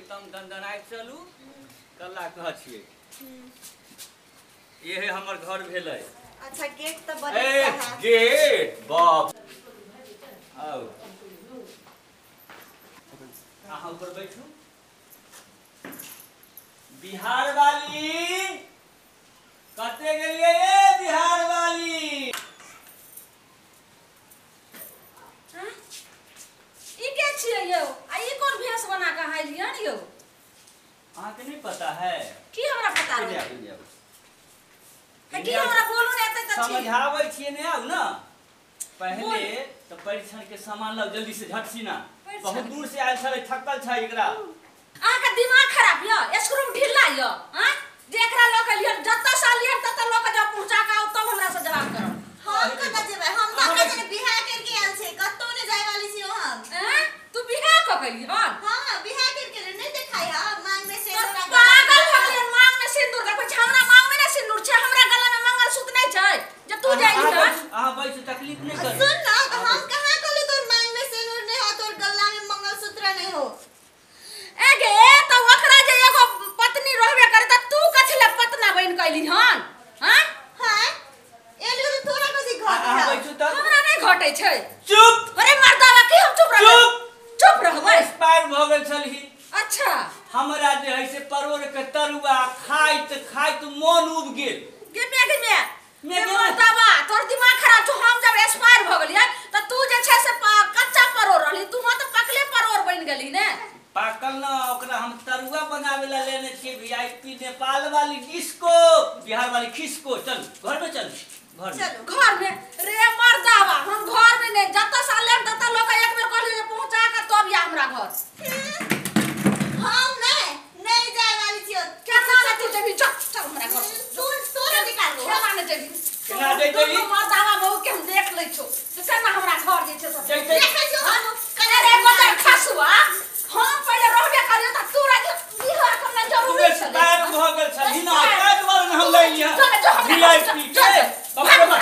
एकदम दनदनाइत चलू। कल्ला कह छियै, इहे हमर घर भेलै। अच्छा गेट त बनै ए गेट बाप। आउ अहाँ ऊपर बैठू। बिहार वाली कते गेलियै ए बिहार वाली? ई के छियै यौ? आ ई कोन भेष बना के अहाँ एलियै हन यौ? अहाँके नहीं पता है? की हमरा पता रहै? की हमरा बोलू ने एते त समझाबै छियै ने। आउ ना पहले त परीक्षण के सामान लाउ जल्दी से झट सीना। बहुत दूर से आयल छलै, थकल छै एकरा। अहाँ के दिमाग खराब य, स्क्रू ढीला य। हां जे एकरा ल के लियन, जत से लियन तत ल के जब पहुंचा के आउ तब हमरा से जवाब करब। हम कत जेबै? हम त अपना जने बियाह करके आयल छै, कतौ ने जाय वाली छी हम। हैं तू बियाह क गेली हन? हां बियाह करके नहीं देखाई ह मांग में सिंदूर। पागल भ गेली, मांग में सिंदूर देखै छै? हमरा मांग में ने सिंदूर छै, हमरा गला में मंगलसूत्र नहीं छै जे तू जाई हन। अहाँ बैठू, तकलीफ नहीं करू। सुन ना, तो हम कहां कहली तोर मांग में सिंदूर नहीं हो, तोर गला में मंगलसूत्र नहीं हो? ए गे त ओकरा जे एगो पत्नी रहबे करे त तू कथि ले पतना बन कैली हन? हां हां एलियो तो तोरा कथि घट अहाँ बैठू त हमरा नहीं घटै छै। चुप। अरे मर्दावा की हम चुप रहबै? चुप रहबै। एक्सपायर भ गेल छलही। अच्छा हमरा जे है से परोड़ के तरुआ खाइत खाइत मन उब गेल। गे मे गे मे मर्दावा तोर दिमाग खराब छौ। हम जब एक्सपायर भ गेलियै त तू जे छै से कच्चा परोड़ रहली, तू त पकले परोड़ बन गेली ने। पाकल ना, ओकरा हम तरुआ बनावे ला लेने छियै। वीआईपी नेपाल वाली डिस्को, बिहार वाली खिसको। चल घर में चल, घर में चलो घर में। रे मर्दावा हम घर में नहीं, जत साल लेब तत लोग एक बेर कहली जे पहुंचा के तब या हमरा घर। हम नहीं नहीं जाय वाली छियो। केना ने तू जेबी? चल चल हमरा घर। सुन तोरा निकाल केना ने जेबी? केना जेबी? मर्दावा बहु के हम देख लै छौ जे केना हमरा घर जे छै सब देखै छौ। अरे बदर खसुआ, हम पहिले रहबे करियो त तू राज बिहार करना जरूरी छलै। एक्सपायर भ गेल छलही ना, ताहि दुआरे हम ले लिया वीआईपी के। बाप रे बाप,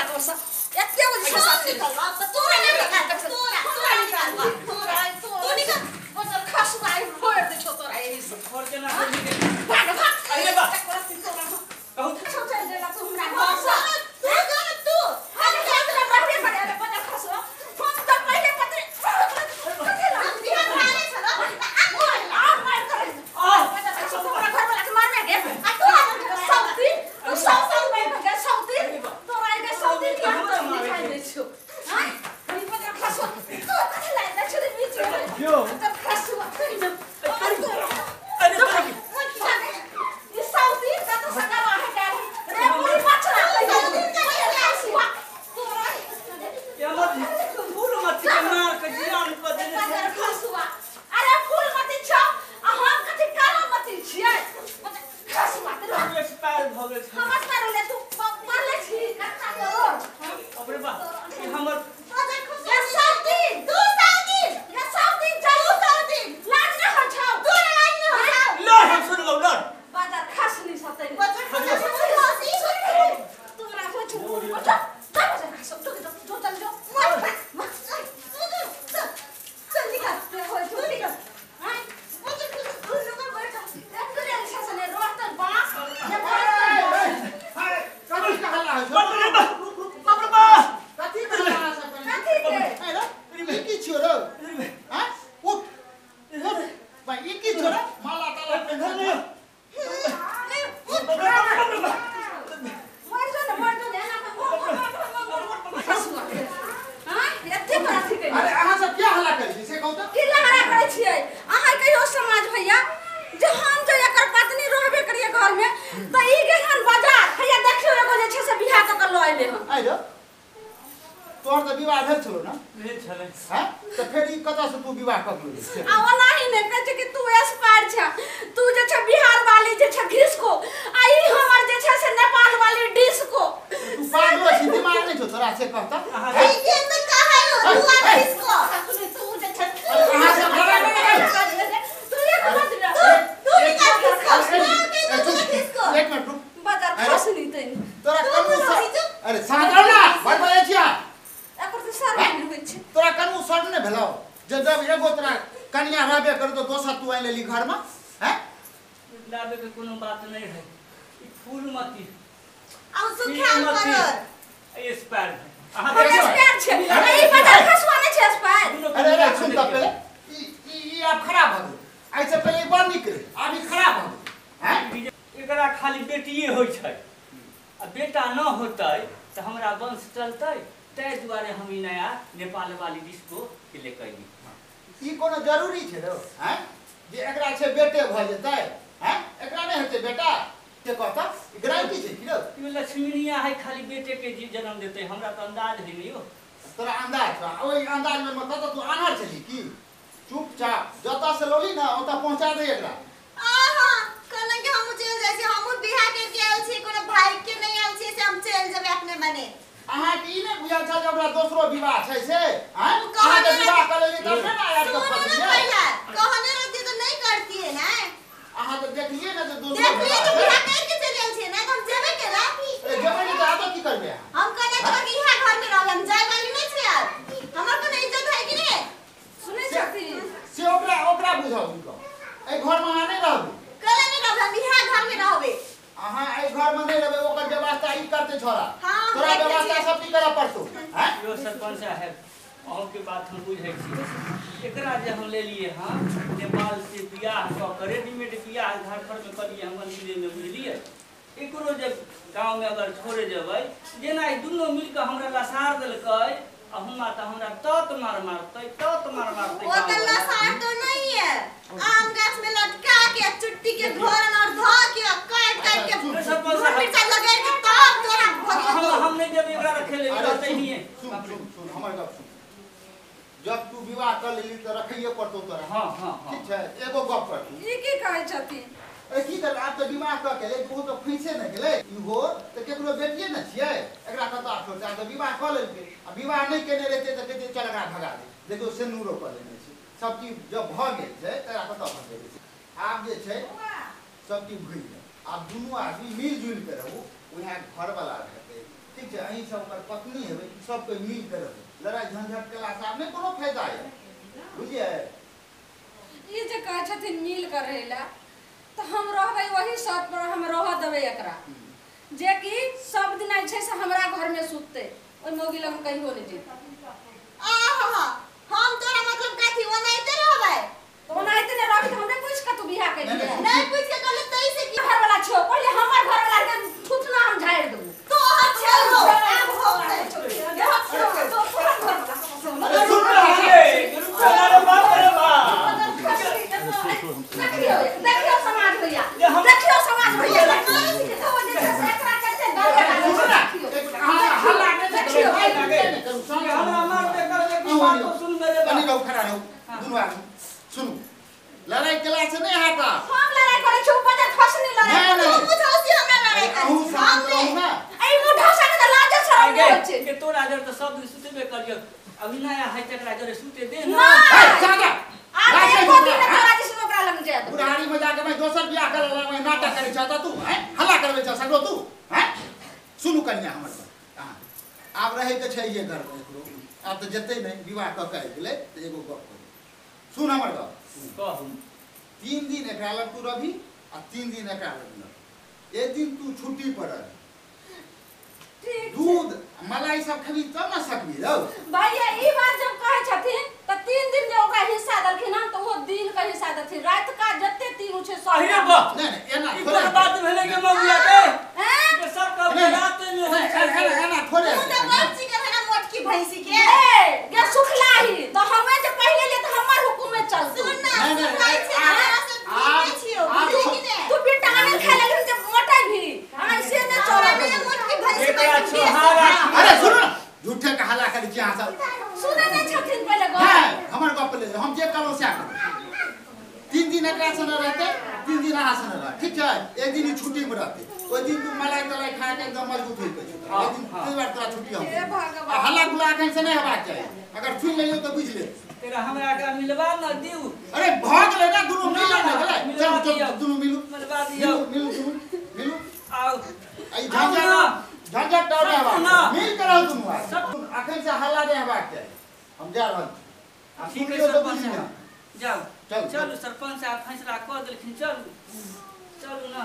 एते ओ जे साथ निकलबा त तोरा नहीं निकाल, तोरा तोरा निकालबा, तोरा तू निकल। बदर खसुआ आई फोड़ दे छौ तोरा एही से। घर के ना भाग भाग। अरे बा कहू चल देला तू हमरा घर से। तू जो तू हम जात ना रहबे करे। अरे बदर खसुआ हम त पहिले पति हम बिहार भाले छलो आ मार करे बदर खसुआ तोरा घर वाला के मारबे गे। आ तू सौती तू सौती बन गे, सौती तोरा के सौती के हम तो दिखाई दे छौ। हां ई बदर खसुआ तू कथि लाइ दे छौ बीच में? क्यों बदर खसुआ अरे तोरा ई सौती कत सगावा है रे बुढ़ी बछड़ा खसुआ तोरा ये मत फूल मत के मार के जियान पर देने बदर खसुआ। अरे फूल मत छौ आ हम कथि काला मत छियै? खसुआ तोरा एक्सपायर भ गेल छल। हम एक्सपायर होले तू मरले छी कच्चा परोड़। बाप रे बाप, ई हमर बदर ये सौती तू सौती ये सौती चल तू सौती लाज न होइ छौ तोरा लाज न होइ छौ। लड़ हम सुन लौ लड़। बदर खसनी सतै बदर खसुआ तोरा होइ छौ। जा जा बदर खसुआ जो जो जो चल जो मर मर तू तू चल निकल ते होइ छौ। तू निकल। हां बदर खसुआ तू निकल बैठ। एकरे छै सने रोहत बांस ये बांस। हाय कथी के हल्ला होइ छौ? बाप रे बाप, बाप रे बाप। कथी के हल्ला सब करै? कथी के? ए रे, ई की छियो रे? हां उठ उठ भाई, ई की छियो रे? माला ताला पेन्हल छौ। मर जो न मर जो ने एना खसुआ। हां एते पर अथी कइले। अरे अहाँ सब क्या हल्ला करै छी से कहू त? की लहरा करै छियै अहाँ? कहियो समाज भैया जे हम जे एकर पत्नी रहबे करिए घर में त ई गेहन बाजार हैया देखियो एगो जे छै से बियाह क के ल एले हन। आइ रे, तोहर त विवाह भेल छलो ना? भेल छलै। हां त फेर ई कतऽ से तू विवाह कऽ लेली? आ ओनाही ने कहै छै कि तू एक्सपायर छै, तू जे छै बिहार वाली जे छै घिसको, आ ई हमर जे छै से नेपाल वाली डिस्को। तू पागलो छी, दिमाग नहीं छौ तोरा से कहता? ई के त कहै हो तू आ किसको तू जे छै अहाँ सब लड़ा तू एक बात तू निकाल किसको तू किसको। एक मिनट रुक। बाजार खसनी तै तोरा तू कनू बोलो, अरे शांत रह ना, बड़ बजै छियै। एकर त शर्म नहि होइ छै। तोरा कनू शर्म नहि भेलौ जे जब एगो तोरा कनिया रहबे करू तो दोसर तू आनि लेली घरमे? लाबे के कोनो बात नहीं है। ई फूलमती आ सुखाल पर एक्सपायर अहाँ एक्सपायर छै। ई बजार खसुआ नै छै एक्सपायर। अरे अरे सुन त पहले ई ई आप खराब हो गेल। ऐसे पहले ई बड़ निकले आब ई खराब हो गेल। हैं एकरा खाली बेटिए होय छै आ बेटा न होतै त हमरा वंश चलतै, तै दुआरे हम ई नया नेपाल वाली डिस्को के ले कइली। ई कोनो जरूरी छै रो? हैं जे एकरा छै बेटे भ जेतै, हैं एकरा नै हेतै बेटा के कहता ई गारंटी छै की रो? ई लक्ष्मीनिया है खाली बेटे के जी जन्म देतै, हमरा त अंदाज है नहीं हो। तोरा अंदाज छ? ओइ अंदाज में मत तू आनर छली की? चुपचाप जता से लोली ना ओता पहुंचा दे एकरा। आहा कहलन कि हम चल जाय छी, हम बियाह के के आयल छी, कोनो भाई के नहीं आयल छी से हम चल जेबै अपने मने। अहाँ के ई नै बुझल छल जे ओकरा दोसरो विवाह छै से? हैं अहाँ के विवाह कर लेली तब ने आयल के फसलिए। कहने रहती तो नहीं करती है ना। अहाँ तो देखलिए ना जे दोसरो देखलिए तो बियाह कर के चल आयल छी ना, तो हम जेबै केना? ए जेबै ने त आदत की करबै अहाँ? हम कहने तो कि इहा घर में रहब, हम जाय वाली नहीं छी आब। हमर कोनो इज्जत है कि नै? सुनै छथिन से ओकरा ओकरा बुझाउ हुनका। एहि घर में अहाँ नहीं रहबै। कहले नहीं रहबै, हम इहा घर में रहबै। अहाँ एहि घर में नहीं रहबै, ओकर व्यवस्था ई करते छोरा। हां तोरा व्यवस्था सब की करऽ पड़तौ। हैं यो सरपंच साहब अहूँ के बात हम बुझै छी। एकरा जे हम लेलिए हां नेपाल से बियाह क के रेडीमेड बियाह झारखंड में कलिए हम मंदिर में, बुझलिए? एकरो जे गांव में अगर छोड़े जेबै जेना ई दुनू मिल के हमरा लसार देलकै आ हुमा त हमरा तत मार मारतै, तत मार मारतै। वो त लसार तो नहीं है, आम गाछ में लटका के चुट्टी के घोरन और ध के काट काट के सरपंच साहब मिर्चा लगा के तब तोरा भगेतो। हम नहीं देबै एकरा रखे ले रहतै नहीं। सुन सुन सुन हमर गप सुन, जब तू विवाह कर लेली त रखैये पड़तौ तोरा। हां हां ठीक छै, एगो गप कर। ई की कहै छथिन? अरे की कर आब त विवाह क के ओ त फैसे न गेलै। इहो त केकरो बेटिए न छियै, एकरा कतऽ छोड़तै? आब त विवाह क लेलकै आ विवाह नहीं केने रहतै त कहतै चल एकरा भगा दे। देखियौ सेनूरो कऽ लेने छै, सब चीज जब भऽ गेल छै त एकरा कतऽ भगेबै छै? आब जे छै सब चीज भुलि गेल। आब दुनू आदमी मिल जुलि के रहू, उएह घरवला रहतै, ठीक छै? अहीं सब ओकर पत्नी हेबै, सब कोइ मिल के रहू। लड़ाइ झंझट केलासँ आब नहि कोनो फायदा यऽ, बुझलियै? ई जे कहै छथिन मिल के रहै ला तो हम रहबै वही शर्त पर, हम रह देबै एकरा जे कि सब दिन छै से हमरा घर में सुतते, ओइ मौगी लग कहियो नहीं जेतै। आहा हम तोरा मतलब कथी ओनाहिते रहबै? तो ओनाहिते नै रहबी त हमरे पूछ के तू बियाह कैलियै? नहीं पूछ के कहले तै से की घर वाला छौ, पहिले हमर घर वाला के थुथना हम झाड़ि देबू। तो छल हो आब हो देखियो देखियो समाज भैया, देखियो समाज भैया, सुनू लड़ाई केला से नहीं हाता। हम लड़ाई करै छी, ऊपर जे खसनी लड़ाई नहीं, तू बुझौसी हमरा लड़ाई करै अहूँ शांत रहू ना। एहि मुढौसा के त लाज शरम नै होइ छै। के तोरा जर त सब दिन सुतबे करियो, अभी नया है तकरा जरे सुते दे ना। नहीं सादा आ एको दिन तोरा जिस ओकरा लग जाय दे। बुढ़ारी में जाके मैं दोसर बियाह कर ला मैं नाटक करै छ त तू हैं हल्ला करबै छ सगरो तू हैं। सुनू कन्या हमर बात, आब रहै के छै ये घर में एकरो, आब त जेतै नहीं, विवाह क के आबि गेलै त एगो गप करू। सुन हमर गप कहू। 3 दिन एकरा लग तू रही आ 3 दिन एकरा लग रही, एक दिन तू छुट्टी पर रही। दूध मलाई सब खेबी तब ना सकबी रौ। भैया ई बात जब कहै छथिन त 3 दिन जे ओकरा हिस्सा देलखिन हन त ओ दिन के हिस्सा देथिन, रात का जते तीन छै सब। अरे बा नहीं नहीं एना ई थोड़े कोन बात भेलै के मौगिया के हैं के सब कहबै रात में होइ छै। एना थोड़े तू त बड़ चिकन है ना मोटकी भैंसी के। ए गे सुखलाही त हमे जे पहिले ले त हमर हुकुम में चलतौ। सुन ना नहीं, नहीं, सुखलाई छै हमरा से पीते छियो बुझली कि नै? तू विटामिन खा लेलहिन जे मोटाइ भी आ से नै तोरा चलै में मोटकी भैंसी एकरा बैठ के छोहारा अरे सुनू ना, झूठे के हल्ला करै छी अहाँ सब। सुनै नै छथिन पहिले गप। नहीं हमर गप ले, हम जे कहलहुँ सएह करू। 3 दिन एकरा सने रहतै, 3 दिन अहाँ सने रहतै, ठीक छै? एक दिन ई छुट्टी में रहतै, ओहि दिन तू मलाई तलाई खा के एकदम मजबूत होइ गेल छै। एक दिन ताहि बार तोरा छुट्टी हम हे भगवान। आ हल्ला गुल्ला एखन से नहि हेबाक चाही, अगर सुनि लेलियौ तऽ बुझि ले। तेरा हमरा एकरा मिलवा न दिउ। अरे भऽ गेलै ना, दुनू मिल ने गेलै। मिलवा चलू दियौ। चलू दुनू मिलू मिलवा दियौ। मिलू मिलू दुनू मिलू। आउ आ ई झंझट झंझट डर नहि हेबाक ना। चाही, मिल के रहू दुनू आदमी। एखन से हल्ला नहि हेबाक चाही, हम जा रहल छी। आ ठीक सुनि है लियौ तऽ सरपंच बुझि साहब, लिअ। जाउ चलू, चलू सरपंच साहब फैसला कऽ देलखिन, चलू। चलू ना,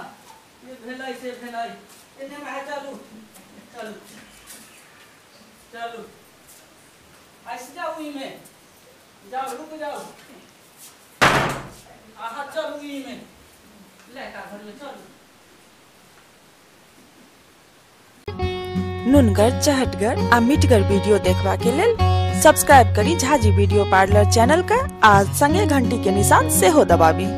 जे भेलै से भेलै। एने में चलू चलू चलू, ऐसे जाओ में, जाओ रुक जाओ, आहा चलू में, लड़का घर में चलू। नुनगर चहटगर आ मिठगर वीडियो देखबा के लेल सब्सक्राइब करी झाजी वीडियो पार्लर चैनल के आ संगे घंटी के निशान सेहो दबाबी।